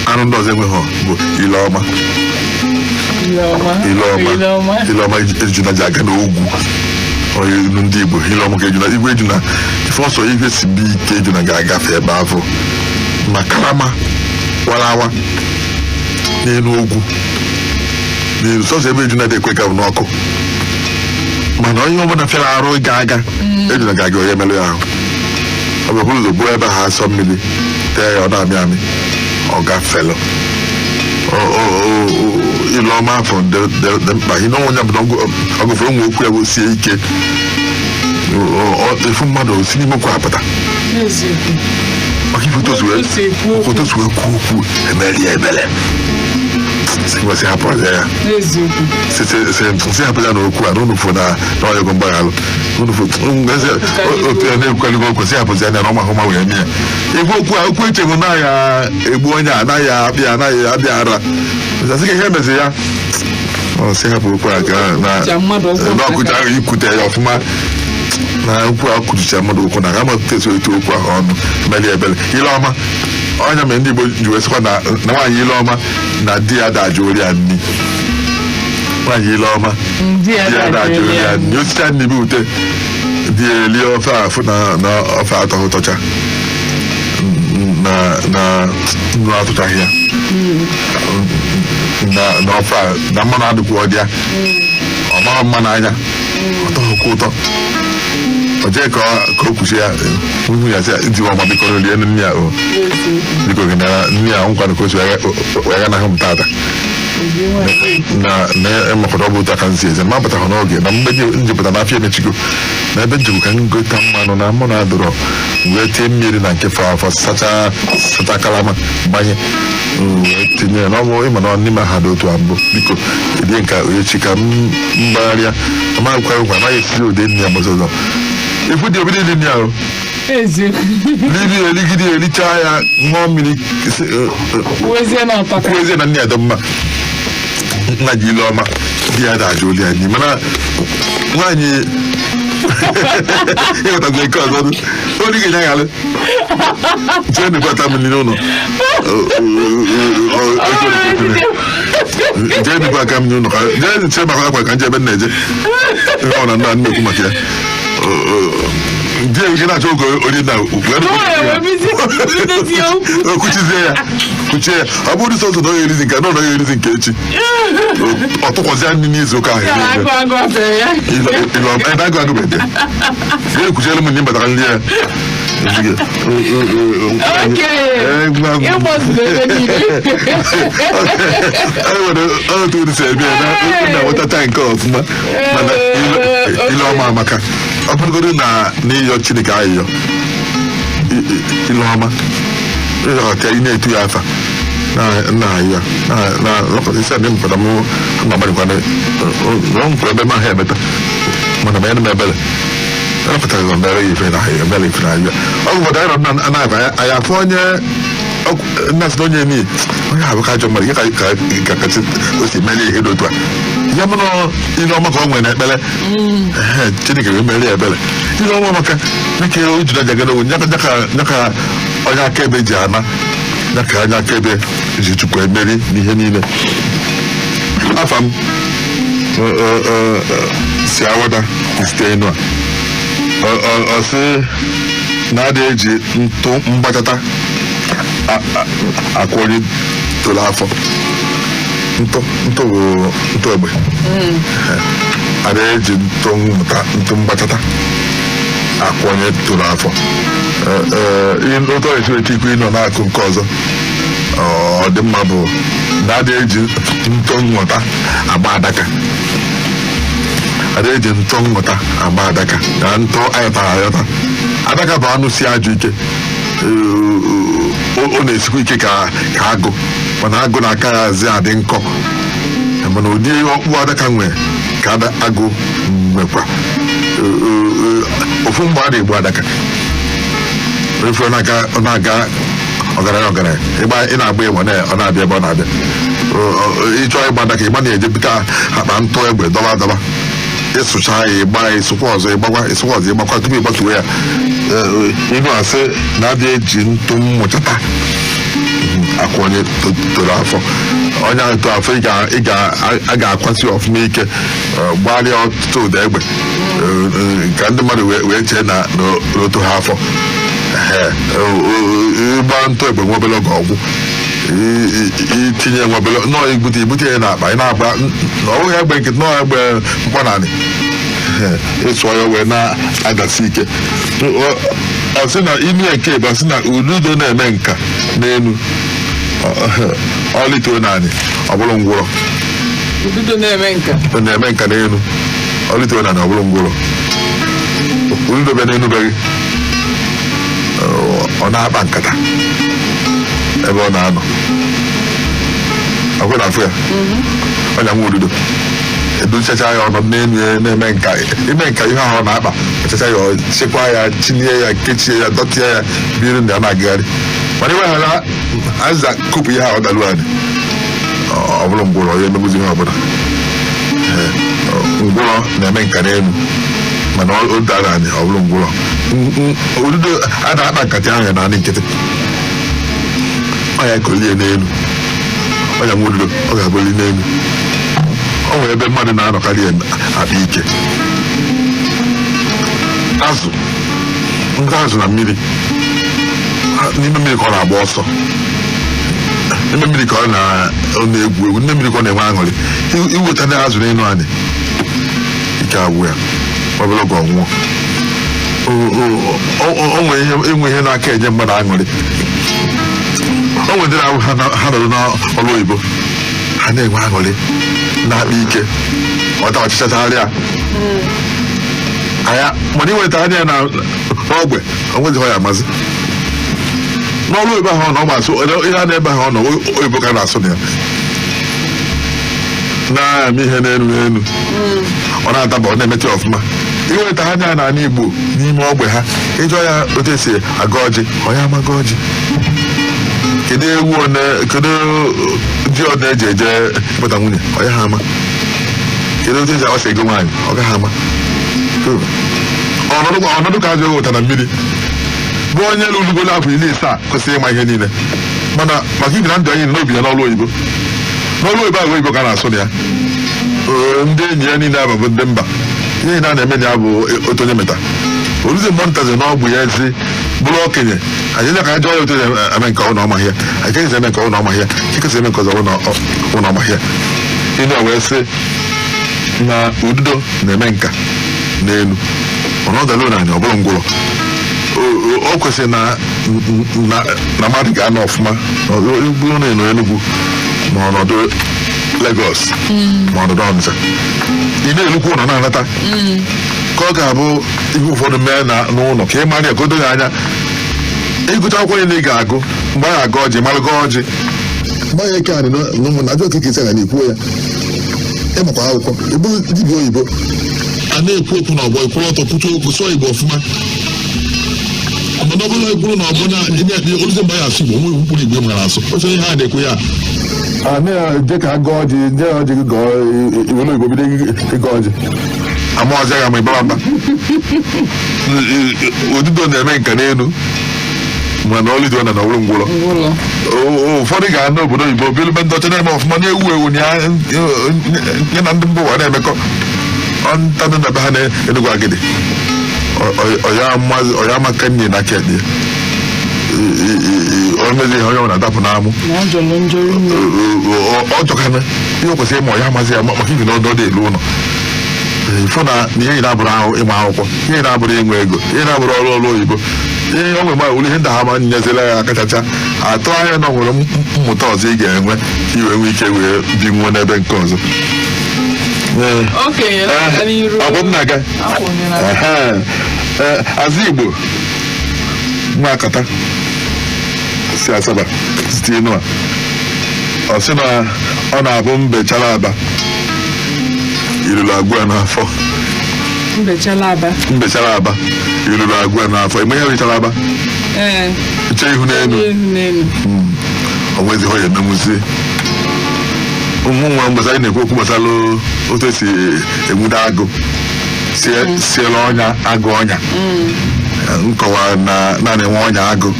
anụ ndị ọzọ enweghị bụ ile ọma. Ile ọma. Ile ọma. Ile ọma. Ile ọma ejuna ji aga n'ogwu onye ilu ndị Igbo. Ile ọma ka ejuna igwe ejuna ife ọsọ ife si bi ike. Ejuna ga-agafe ebe afọ ma karama wara awa n'elu ogwu n'elu. Sọsọ ebe ejuna dị ekwe ka bụ n'ọkụ, mana onye ọbụla fịara arụ ịga aga, ejuna ga-aga onye merụ ya ahụ. Ọ bụ ụzọ buo ebe ha asọ mmiri tee ya, ọ na-amị amị, ọ gafelụ. Ile ọma afọ dị mkpa. Ihe onwe ya bụ na ọgụfere nwe okwu ya bụ sie ike. Efu mmadụ si n'ime okwu apụta. N'eziokwu. Maka ife otu o si Otu o si ekwu okwu. Otu o si wee kwuo okwu emeri ya ebere, si hapụ ya. N'eziokwu. Si hapụ ya n'okwu a n'unu fụ na ọyọgọ mgbaghalụ n'unu fụ otu ya na-ekwukaligo okwu. Si hapụzi anya na ọma hụ ma wee mee ya ikwu okwu a. Okwu echegbu na ya egbu onye a anaghị abịa, anaghị abịa ara sị ka ihe mezi ya. Ọ sị hapụ okwu a ka na Ọkụcha mmadụ ụkwụ. Na ọkụcha ahụ ikwute ya ọfụma na okwu a kụchicha mmadụ ụkwụ na ama tesu etu okwu ahụ ọnụ meli ebele. Ile ọma ọnya mere ndị Igbo ji wee sịkwa na nwaanyị ile ọma na di ya dajụ ori ya nni. Nwaanyị ile ọma Ndị ya di ya dajụ dajụ ori ya ya. nni. Osicha nni bụ ute di ya elie ofe afụ na ofe atọghị ụtọcha na nnu atụchaghị ya na ofe a na mmanụ adịkwa. Ọ dị ya ọ mara mma n'anya, ọ tọghịkwa ụtọ. Ọ jee ka o kwuchie ya nwunye ya sị ya, "Di ọma, biko rie nri ya o." N'eziokwu. "Biko gị nara nri ya nkwanụ ka o si wee ganahụ m tata." Obi nwaanyị. Na ịmakwara ọ bụ otu aka nsi eze ma apụtaghị n'oge na mgbe njepụta n'afịa emechigo na ebe njikwa ka m gota mmanụ na mmanụ adịrọ, wee tie mmiri na nke fọ afọ, sacha sacha kalama gbanye, wee tinye ya n'ọbụ ịma na n'ime ha dị otu a mbụ. "Biko rie nke a echi ka m mgbagharịa amaghịkwa nkwa anaghị esiri ụdị nri ya mbọsị ọzọ." Ifu dị obido iri nri ahụ. Eziokwu. Liri eligide, elichaa ya, ṅụọ mmiri Wezie na ọtọka. Kwuo ezie na nne ya dị mma. Nna ji ile ọma, di ya da-ajụ oli anyị, mana nwaanyị ịghọtazi nke ọzọ olu ga-enye aghalị jee nụkwata m n'ụlọ, jee nụkwa aka m n'ụlọ ka jee nche maka akwa ka nje ebe m na-eje. Ihe ọ na nna nnekwu maka ya di ya nke na-achọ oge ori na Bidozie okwu. O kwuchizie ya, kwuchie ya. Ọ bụrụ sọsọ na ọ ga-erizi nke na ọ ga-erizi nke echi, ọ tụkwasị nri n'izu ụka ahụ. Ya agụ agụ afere ya. Ebe agụ agụ bete ya ekwuchiere m ndị batara nri ya. Oke. Ịgbazuru ebe niile. E nwere otu ụdị si eme ya na na-enwetacha nke ọfụma, mana ile ọma amaka. Ọ bụrụgodo na n'ịyọ Chineke ayịyọ ile ọma ịyọkọta, ị na-etu ya afa na ayọ na lọkọta isi adị mpụta mụ ma gbalịkwana na ọ nkwere ebe m ahụ emeta, mana ma ya na m ebere lọkọtara m mere ya ife na ayọ mere ife na ayọ. Ọ bụ ụfọdụ anyị nọ na na-agba anyị afọ onye nna sị na onye nii onye abụ ka ajọ mmadụ ihe ka kasị o si mere ihe dị otu a ya mụrụ ile ọma ka ọ nwere n'ekpere. Ehe, Chineke wee mere ya ebere. Ile ọma maka nke o jiri aja gana nyaka nyaka nyaka. Onye akaebe ji ana ya ka onye akaebe ji Chukwu emeri n'ihe niile. Afa m si awada site enu a. Ọ sị na adị eji ntụ mgbachata akwụ onye toro afọ. Ntụ ntụ bụ ntụ egbe. Ada eji ntụ mmụta ntụ mgbachata akwụ onye toro afọ. Otu ọ esi weta ikwu ịnọ n'akụ nke ọzọ ọ dị mma bụ na ada eji ntụ nghọta agba adaka. Ada eji ntụ nghọta agba adaka na ntụ ayọtara ayọta. Adaka bụ anụ si ajọ ike. Ọ na-esikwa ike ka agụ, mana agụ na-aka ya azị adị nkọ, mana ụdị ọkpụ adaka nwere ka agụ nwekwa. Ofu mgbe a na-egbu adaka efu, ọ na-aga ọgaranya ọgaranya. Ịgba ị na-agba ịgba ọ na-abịa ebe ọ na-abịa. Ịchọ ịgba adaka, ịgba na-eje bute akpa ntụ egbe dọba dọba, ịsụcha ya, ịgba ya, ịsụkwa ọzọ, ịgbakwa, ịsụkwa ọzọ, ịgbakwa tupu ịgbatuwe ya. Ịnụ asị na adị eji ntụ mmụchata akwụ onye toro afọ. Onye ahụ toro afọ, a ga-akwasị ọfụma ike, gbalịa ọtụtụ ụda egbe, ka ndị mmadụ wee chee na n'otu ha afọ. Ịgba ntụ egbe nwa obere oge ọgwụ, itinye nwa obere nọọ, ibute ya n'akpa, ị na-agba na ọ bụghị egbe nkịtị, nọọ egbe mkpọnanị, ịsụọ ya wee na-adasi ike. Ọ sị na imi nke ebe ọ sị na ududo na-eme nka n'elu, ọ lituo naanị, ọ bụrụ ngwụrọ. Ududo na-eme nka. Ọ na-eme nka n'elu, ọ lituo naanị, ọ bụrụ ngwụrọ. Ududo bịa n'elu be gị, ọ na-akpa nkata ebe ọ na-anọ ọkwe na afụ ya. Ọnya nwa ududo edochacha ya ọnọdụ n'elu ya na-eme nka, ime nka ihe ahụ ọ na-akpa, echacha ya, ọ chekwa ya, chinie ya, kechie ya, dọtịa ya, biri ndị a na-agagharị. Mana iweghara azịza kụpụ ihe ahụ, ọ dalu anyị, ọ bụrụ ngwụrọ ya emegbuzi ihe ọbụla. Ngwụrọ na-eme nka n'elu, mana ọ dara anyị, ọ bụrụ ngwụrọ. Ududo a na-akpa nkata ahụ ya naanị nkịtị, ọ ya kolie n'elu. Ọ ya nwe ududo, ọ ga-abụli n'elu. O nwere ebe mmadụ na-anọkarị akpa ike. Azụ, ndị azụ na mmiri, n'ime mmiri ka ọ na-agba ọsọ, n'ime mmiri ka ọ na-egwu egwu, n'ime mmiri ka ọ na-enwe aṅụrị. Iweta ndị azụ n'elu anyị, ike agwụ ya, obere oge ọ nwụọ. O nwere ihe enwe ihe na-aka enye mmadụ aṅụrị. O nwere ndị na-abụ ha nọrọ n'ọrụ oyibo, ha na-enwe aṅụrị, na-akpa ike, ọta ọchịchacharịa anya. Mana iweta anya ya na n'ogbe, onweghị ya amasị n'ọrụ oyibo ahụ ọ nọ. Ọ ma asụ ihe a na-ebe ahụ ọ nọ, oyibo ka a na-asụ na ya, na-eme ihe n'elu n'elu, ọ na-adaba, ọ na-emetụ ya ọfụma. Iweta anya n'ala Igbo, n'ime ogbe ha, ịjụọ ya otu esi aga ọjị, ọ ya amaga ọjị. Kedu ewu one, kedu ji one eji eje ịkpọta nwunye, ọ ya ha ama. Kedu otu esi agbasa ego nwaanyị, ọ gaghị ama. Ọnọdụ ka azụ eweta na mmiri bụ onye lụrugolo afọ 70 kwesịrị ịma ihe niile, mana maka ibi na ndụ anyị n'obi ya n'ọrụ oyibo, n'ọrụ oyibo ahụ, oyibo ka a na-asụ na ya. Ndị enyi ya niile abụ ndị mba. Ihe niile a na-eme na ya bụ otu onye meta oluzi mgbe ntazi n'ọgbụ ya ezi bụrụ okenye. Anyị ka anyị jụọ ya otu esi eme nke ọ na ọmaghị ya, anyị ka eme nke ọ na ọmaghị ya, ka eme nke ọzọ ọ na ọmaghị ya. Ịnụ wee sị na ududo na-eme nka n'elu, mana ọ dara n'anya, ọ bụrụ ngwụrọ. O kwesịrị na mmadụ ga-anọ ọfụma bụrụ na ị nọ Enugu ma ọnọdụ Lagos ma ọnọdụ Ọnịcha, ị na-elukwu ụlọ na-anata, ka ọ ga-abụ ihe ụfọdụ mee na n'ụlọ, ka ị mara ya, ka o doo gị anya. Ịgụcha akwụkwọ niile ị ga-agụ, mgbe a ga-agụ ọjị, mara gụọ ọjị. Mgbe eke anyị n'ụmụ na ajọ okeke isi aga na-ekwuo ya, ịmakwa akwụkwọ, ịbụ dibịa oyibo, a na-ekwu okwu n'ọgbọ, ikwụrụ ọtọ kwucha okwu, sụọ Igbo ọfụma. Mana ọ bụrụ ekwuru na ọ bụ na oluzi mgbe ya asụ Igbo, onwe mkpụrụ Igbo nwere asụ oche ihe a na-ekwu ya, a na-eje ka gụọ ọjị, nye ọjị gị gọọ iwere Igbo bido ịgọ ọjị, ama ọzọ ya ma ịbara mba. Ududo na-eme nka n'elu. Mana ọlụ dị na ọwụrụ ngwụrọ. Ngwụlọ. Ụfọdụ ga-ana obodo oyibo, bịa ebe ndị ọcha, na-eme ọfụma, na-ewu ewu na ya, ya na ndị mba ụwa na-emekọ. Ntanụ na be ha na-enugwu agidi, ọya maka nne na aka ekpe o mezi ihe onye ọ na-adapụ n'amụ. Na ọ jọrọ njọ rinne. Ọ jọkana ihe o kwesịrị ịma, ọya amazi ya maka ibi na ọdọ dị elu ụlọ. Fụ na ihe na-abụrụ ahụ ịma akwụkwọ, ihe na-abụrụ inwe ego, ihe na-abụrụ ọrụ oyibo, ihe o nwere ma wuli ihe ndị ha ma nyezila ya kachacha atụ anya na ọ nwere mmụta ọzọ ị ga-enwe ka i wee nwee ike wee binwuo n'ebe nke ọzọ. Ee. Okenye na-aga n'iru. Ọ bụ m na-aga. Akwụnye na. Ehe. Ee, azụ Igbo nwa akata si Asaba site Inua, ọ sị na ọ na-abụ mbe chara aba, iruru agwụ ya n'afọ. Mbechala aba. Mbe chara aba, iruru agwụ ya n'afọ. Ime ihe chara aba. Ee. Chee ihu n'elu. Ihu n'elu. O nwezi ihe ọ ya emenwuzi. Ụmụ nwa mgbasa anyị na-ekwu okwu gbasara otu esi enwude agụ, siela ọnya agụ, ọnya nkọwa na naanị nwe ọnya agụ.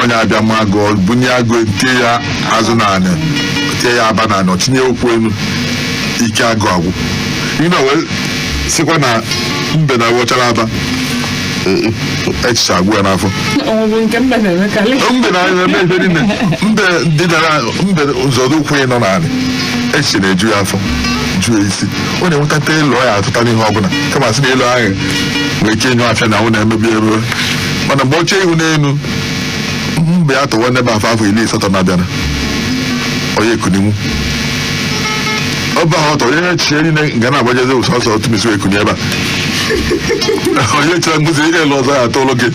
Ọnya abịa ma agụ, bunye agụ, tie ya azụ naanị, tie ya aba naanị, ọ tinye okwu elu, ike agụ agwụ. Ị na wee sịkwa na mbe na wọchara aba, echiche agwụ ya n'afọ. Ọ bụ nke mbe na-emekarị. Mbe na-eme ife niile. Mbe dịdara mbe nzọdụ ụkwụ ya nọ n'ala, echiche na-eju ya afọ, ju ya isi. Ọ na-enwetata elu, ọ ya atụta n'ihe ọbụla, kama sị na elu ahụ nwere ike ịnyụ afịa na ahụ na-emebi ebe. Mana mgbe ọ chee ihu n'elu, mbe ya tụwa n'ebe afọ 80 na-abịana, onye ekuninwu ọba ahụ ọtọ, onye echiche niile ga na-agbajezi sọsọ otu mesi ekuni ebe a. Onye chere ngozi ihe elu ọzọ ya atụ ụlọ gị.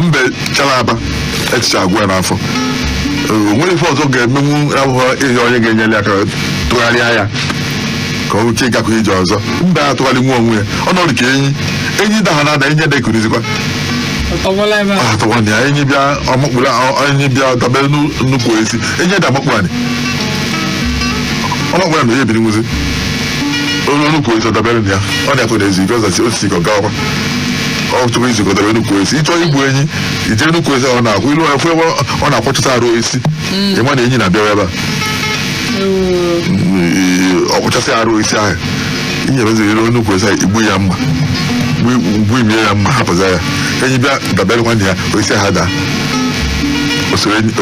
Mbe chara aba, echiche agwụ ya n'afọ. O nwere ife ọzọ ga-emenwu abụghị ihe onye ga-enyere ya aka tụgharịa ya ka o ike ịgakọ ije ọzọ. Mbe atụgharị nwa onwe ya ọnọdụ ka enyi. Enyi daha na ada, enyi edekunizikwa. Ọtọgbọla ebe a. Atụwa na ya. Enyi bịa ọmakpụrụ, enyi bịa dabere nnukwu esi, enyi eda amakpụ anyị, ọmakpụrụ na onye ebiri nwuzi olu nnukwu esi, dabere na ya, ọ na-ekwe na ezu ike ọzọ osisi ka ọ gawakwa. Ọ chọrọ izu ka ọ dabere nnukwu esi. Ịchọ igbu enyi, ije nnukwu esi, ọ na-akwụ ilu efu ebe ọ na-akwọchịta arụ esi, ịma na enyi na-abịawa ebe a. Ọ kwụchasị arụ isi ahụ, inyerezi iru nnukwu esi ahụ, igbu ya mma, gbu imie ya mma, hapụza ya. Enyi bịa dabere nwanne ya, osisi ahụ daa,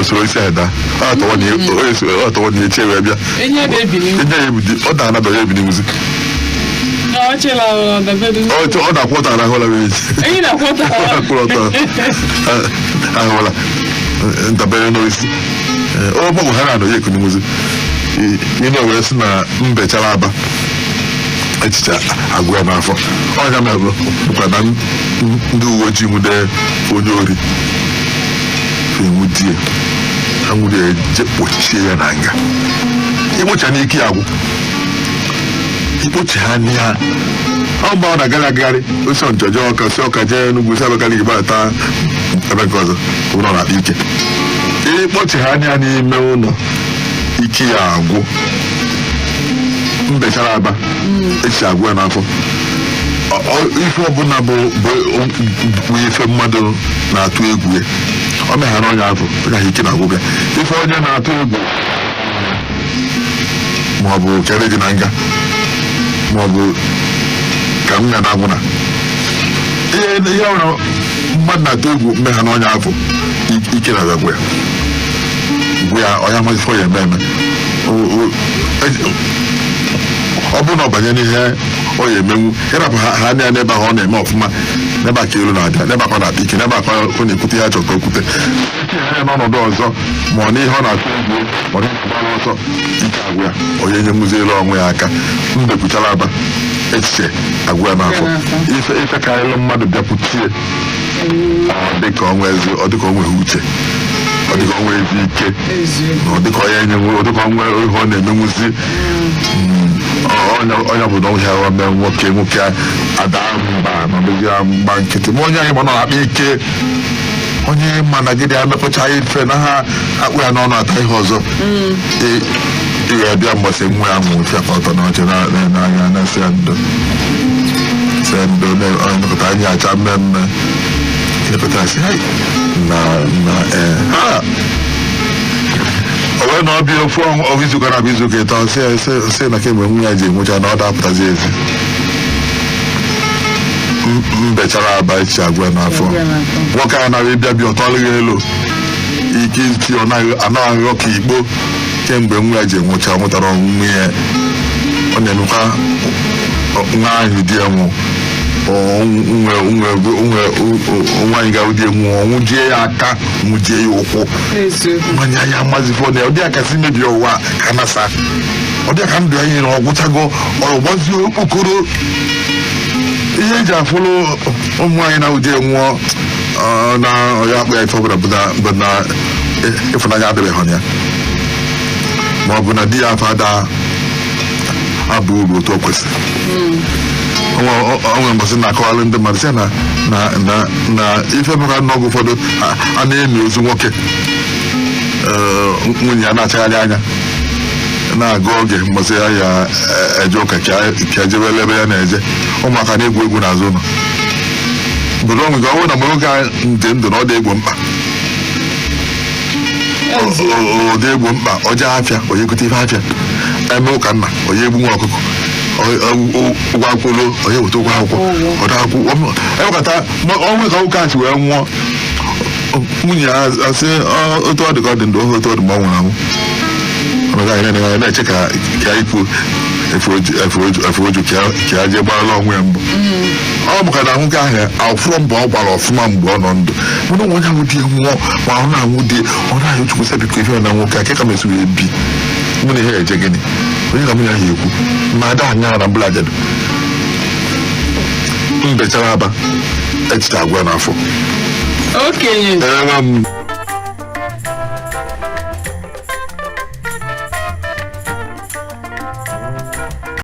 osoro isi ahụ daa. Ọ atọwa na echi wee bịa. Enyi ada ebili. Enyi ya ebidi, ọ daa na ya ebili nwuzi. Ọ chela dabere. Ọ na-akwụ ọtọ arahụla wee echi. Enyi na-akwụ ọtọ. Ọ na-akwụrụ ọtọ ahụla dabere n'osisi, ọ gbagwo ha na-anọ ya ekuni nwuzi. Ị na-wee sị na mbe chara aba, echiche agwụ ya n'afọ. Ọnya mere bụkwa na ndị uwe ojii nwude onye ori, enwudie ha, nwude ya, je kpochie ya na nga. Ikpocha n'ike ya agwụ, ikpochi ha n'ihe ọ mgbe ọ na-agagharị agagharị osi Ọnịcha jee Ọka, si Ọka jee Enugwu, si Abakaliki gbata ebe nke ọzọ, ọ bụrụ na ọ na-akpa ike. Ịkpọchi ha anya n'ime ụlọ, ike ya agwụ. Mbe chara aba, echi agwụ ya n'afọ. Ife ọbụla bụ ife mmadụ na-atụ egwu ya, ọ meghara onye afọ, onye ahụ ike na-agwụ ya. Ife onye na-atụ egwu, ma ọ bụ kere gị na nga, ma ọ bụ ka m ga na-agwụ na ihe ọbụla mmadụ na-atụ egwu mmegha n'ọnya afọ, ike na-abịa gwụ ya, gwụ ya. Ọnya amaghị ife ọ ya eme eme. Ọ bụrụ na ọ banye n'ihe ọ ya emenwu, ịrapụ ha anya n'ebe ahụ ọ na-eme ọfụma, n'ebe a ka elu na-abịa, n'ebe akwa na-akpa ike, n'ebe akwa ọ na-ekwute ihe a chọrọ ka o kwute. Itinye ya n'ọnọdụ ọzọ, ma ọ n'ihe ọ na-atụ egwu, ma ọ n'ihe gbara ọsọ, ike agwụ ya, onye nye nwuzielu onwe ya aka. Mbe kwuchara aba, echiche agwụ ya n'afọ. Ife karịrị mmadụ bịakwutie, ọ dịka ọ nwezi, ọ dịka ọ nweghị uche, ọ dịka ọ nwee ezi ike. Eziokwu. Ọ dịka onye enyenwu, ọ dịka onwe ihe ọ na-emenwuzi. Onye bụ na ọhịa ome nwoke ada mba nọdụzi ya mgba nkịtị, ma onye anyị ma nọ na-akpa ike, onye ma na gịnị emepụcha ife na ha akpụ ya n'ọnụ ata ihe ọzọ. Ị ga-abịa mgbasị nwa ya nwụrụ fịa ọtọ n'ọchị n'anya, na-asị ya ndo, sị ya ndo, na-emekọta anyị acha mmemme. Elekọta asị hai na na ee ha o wee na ọbịa ofu ọnwa izuụka na-abịa izuụka ịtọ, sị na kemgbe nwunye ya ji enwụcha na ọ da-apụtazi ezi. Mbechara aba echi agwa n'afọ. Nwoke a anaghị bịa bịa ọtọlụghị elu ike iti, ọ naghị anaghị aghọ ka igbo. Kemgbe nwa ya ji enwụcha, nwụtara ọnwụ ya, ọ na-emekwa nwa ahụ di ya nwụ nwaanyị ga di nwụọ, nwụjie ya aka, nwụjie ya ụkwụ. Eziokwu. Mmanya ya amazifọ na ya, ọ dị ka si mebie ụwa ka nasa, ọ dị ka ndụ ya nyere ọgwụchago, ọgbazie okpokoro ihe eji afụlụ ụmụ nwaanyị na ụdị nwụọ na ya akpụ ya ife ọbụla bụ na ịfụnanya adịbeghị ya, ma ọ bụ na di ya afọ ada abụ uru otu o kwesịrị. Onwe mbọsị na-akọwalụ ndị mmadụ sị na ife maka n'oge ụfọdụ a na-emi ozu nwoke, nwunye ya na-achagharị anya na-agụ oge mbọsị ya ya eje ụka ka ejebele ebe ya na-eje, ụmụaka na-egwu egwu n'azụ ụlọ bụrụ onwe ka ọ bụrụ na mgbe nwoke a dị ndụ na ọ dị egbo mkpa, ọ dị egbo mkpa, ọ jee afịa, onye gote ife afịa, eme ụka nna, onye egbu nwa ọkụkọ, ụgwọ akwụkwọ ruo, onye weta ụgwọ akwụkwọ, ọdọ akwụkwọ ewekọta ọnwụ ka ụka si wee nwụọ. Nwunye ya asị otu ọ dị ka ọ dị ndụ ohe, otu ọ dị mgbe ọ nwụrụ anwụ. Ọ gaghị na na-eche ka ikwu efu oju ka ya jee gbarala onwe ya mbọ. Ọ maka na nwoke ahụ afụrọ mbọ ọ gbara ọfụma mgbe ọ nọ ndụ, mana onwe onye ahụ di nwụọ ma ọ na-anwụ di, ọ na-ayọ Chukwu sị, biko, ife na nwoke a ka m esi wee bi mụ na ihe eje gịnị, onye ka mụ na ya ekwu ma ada anya na mbụla ajadu mbechara aba echiche agwa n'afọ. Okenye. Enwe m.